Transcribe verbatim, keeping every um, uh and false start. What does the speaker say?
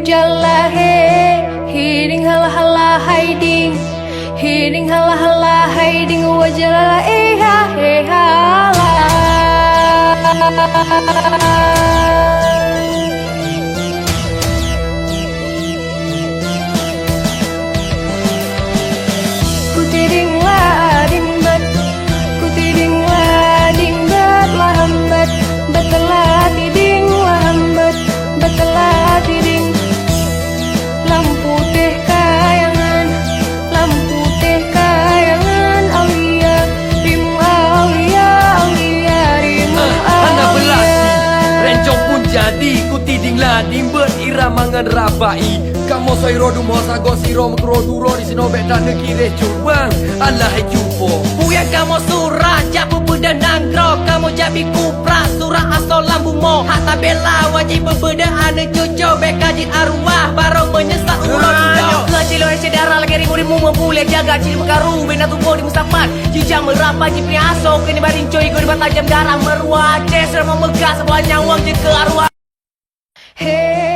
Yalah he, hiding hala-hala hai ding. Hiding hala-hala hai ding, wajah lala eh ha he hala. Kutiding lading bet, kutiding lading bet, lam bet, bet latiding lam bet, bet latiding. Lam putéh kayangan, lam putéh kayangan, aulia, rimueng aulia, aulia, rimueng aulia. Hana beulas. Rencong pun jadi, kutiding lading bet, irama ngon rabai. Kamoe soe ro dumoe sagoe sidroe, meukeurô duroe disinoe, bék taneuk kireh cubang. Alah hai cupo. Peue nyang kamoe surat jak peupeudeuh nanggroe, kamoe jak bi kuprat surat asoe lam bumoe. Hak tabela wajéb peupeudeuh aneuk cucoe, bék ka jeuet arwah barô meunyeusat uroe dudoe. Keu cilok syedara lagèe rimueng-rimueng, meubulée jaga cit meukaru, bina tuboh dimeusapat. Jijak meurapa jipiah asoe, keu nibak rincoe igoe nibak tajam, darah meuruah Aceh, seuramoe meuga saboh nyawöng jeuet keu arwah. He,